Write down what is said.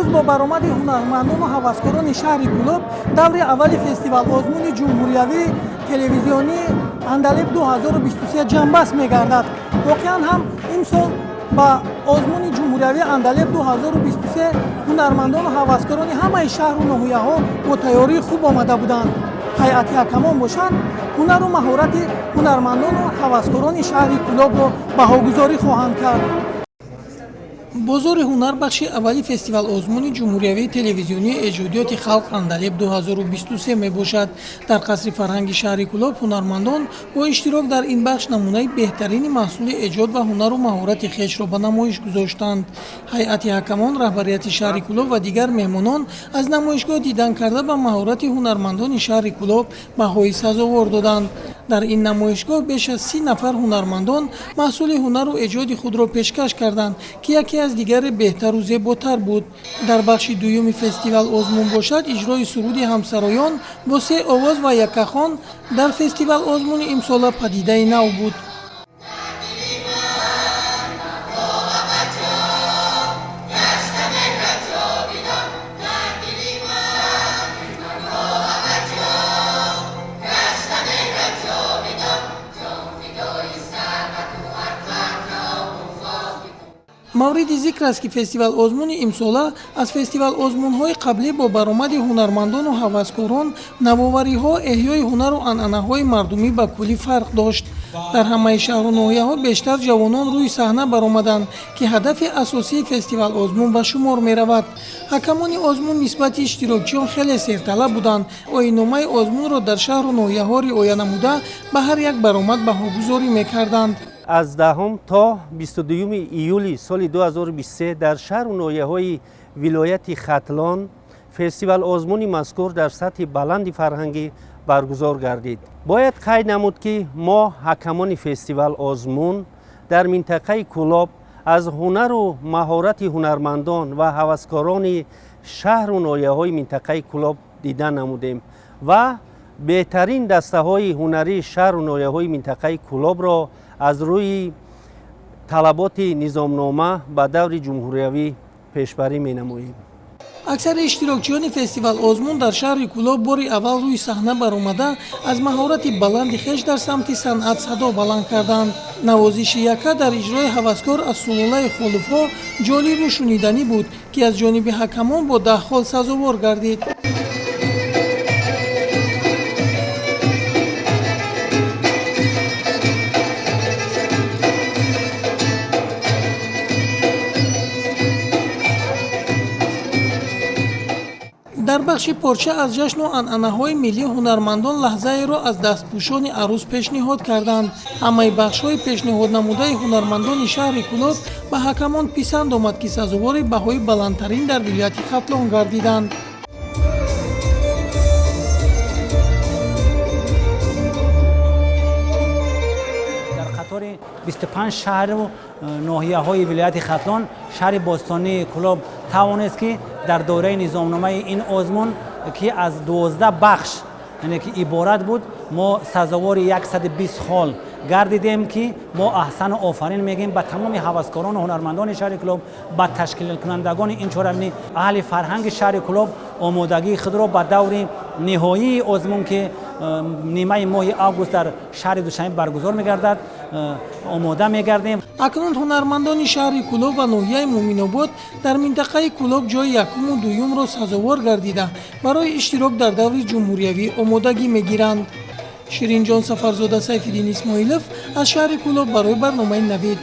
Имрӯз бо баромади ҳунармандону ҳаваскорони шаҳри Кӯлоб даври аввали фестивал-озмуни ҷумҳуриявии телевизионии Андалеб 2023 ҷамъбаст мегардад. Воқеан ҳам имсол ба озмуни ҷумҳуриявии Андалеб 2023 ҳунармандону ҳаваскорони ҳамаи шаҳру ноҳияҳо бо тайёрии хуб омада буданд. Ҳайати ҳакамон бошанд, ҳунару маҳорати ҳунармандону ҳаваскорони шаҳри Кӯлобро баҳогузорӣ хоҳанд кард. Бозори ҳунар бахши аввали фестивал-озмуни ҷумҳуриявии телевизионии эҷодиёти халқ Андалеб 2023 мебошад. Дар қасри фарҳанги шаҳри Кӯлоб ҳунармандон бо иштирок дар ин бахш намунаи беҳтарини маҳсули эҷод ва ҳунару маҳорати хешро ба намоиш гузоштанд. Ҳайати ҳакамон, раҳбарияти шаҳри Кӯлоб ва дигар меҳмонон аз намоишгоҳ дидан карда ба маҳорати ҳунармандони шаҳри Кӯлоб баҳои сазовор доданд. Дар ин намоишгоҳ беш аз 30 нафар ҳунармандон маҳсули ҳунару эҷоди худро пешкаш карданд, ки яке аз дигаре беҳтару зеботар буд. Дар бахши дуюми фестивал-озмун бошад, иҷрои суруди ҳамсароён бо се овоз ва яккахон дар фестивал-озмуни имсола падидаи нав буд. Мавриди зикр аст, ки фестивал-озмуни имсола аз фестивал-озмунҳои қаблӣ бо баромади ҳунармандону ҳаваскорон, навовариҳо, эҳёи ҳунару анъанаҳои мардумӣ ба куллӣ фарқ дошт. Дар ҳамаи шаҳру ноҳияҳо бештар ҷавонон рӯи саҳна баромаданд, ки ҳадафи асосии фестивал-озмун ба шумор меравад. Ҳакамони озмун нисбати иштирокчиён хеле серталаб буданд. Оинномаи озмунро дар шаҳру ноҳияҳо риоя намуда ба ҳар як баромад баҳогузорӣ мекарданд. Аз 10 то 22 июли соли 2023 дар шаҳру ноҳияҳои вилояти Хатлон фестивал-озмуни мазкур дар сатҳи баланди фарҳангӣ баргузор гардид. Бояд қайд намуд, ки мо ҳакамони фестивал-озмун дар минтақаи Кӯлоб аз ҳунару маҳорати ҳунармандон ва ҳаваскорони шаҳру ноҳияҳои минтақаи Кӯлоб дида намудем ва беҳтарин дастаҳои ҳунарии шаҳру ноҳияҳои минтақаи Кӯлобро аз рӯи талаботи низомнома ба даври ҷумҳуриявӣ пешбарӣ менамоем. Аксари иштирокчиёни фестивал-озмун дар шаҳри Кӯлоб бори аввал рӯи саҳна баромада аз маҳорати баланди хеш дар самти санъат садо баланд карданд. Навозиши яка дар иҷрои ҳаваскор аз сулолаи холуфҳо ҷолибу шуниданӣ буд, ки аз ҷониби ҳакамон бо 10 хол сазовор гардид. Дар бахши порча аз ҷашну анъанаҳои миллӣ ҳунармандон лаҳзаеро аз дастпӯшони арӯс пешниҳод карданд. Ҳамаи бахшҳои пешниҳоднамудаи ҳунармандони шаҳри Кӯлоб ба ҳакамон писанд омад, ки сазовори баҳои баландтарин дар вилояти Хатлон гардиданд. Дар қатори 25 шаҳру ноҳияҳои вилояти Хатлон шаҳри бостонии Кӯлоб тавонист, ки дар доираи низомномаи ин озмун, ки аз 12 бахш яъне ки иборат буд, мо сазовори 120 хол гардидем, ки мо аҳсану офарин мегӯем ба тамоми ҳаваскорону ҳунармандони шаҳри Кӯлоб, ба ташкилкунандагони ин чорабинӣ. Аҳли фарҳанги шаҳри Кӯлоб омодагии худро ба даври ниҳоии озмун, ки нимаи моҳи август дар шаҳри Душанбе баргузор мегардад, омода мегардем. Акнун ҳунармандони шаҳри Кӯлоб ва ноҳияи Муъминобод дар минтақаи Кӯлоб ҷои якуму дуюмро сазовор гардида барои иштирок дар даври ҷумҳуриявӣ омодагӣ мегиранд. Ширинҷон Сафарзода, Сайфиддин Исмоилов аз шаҳри Кӯлоб барои барномаи Навид.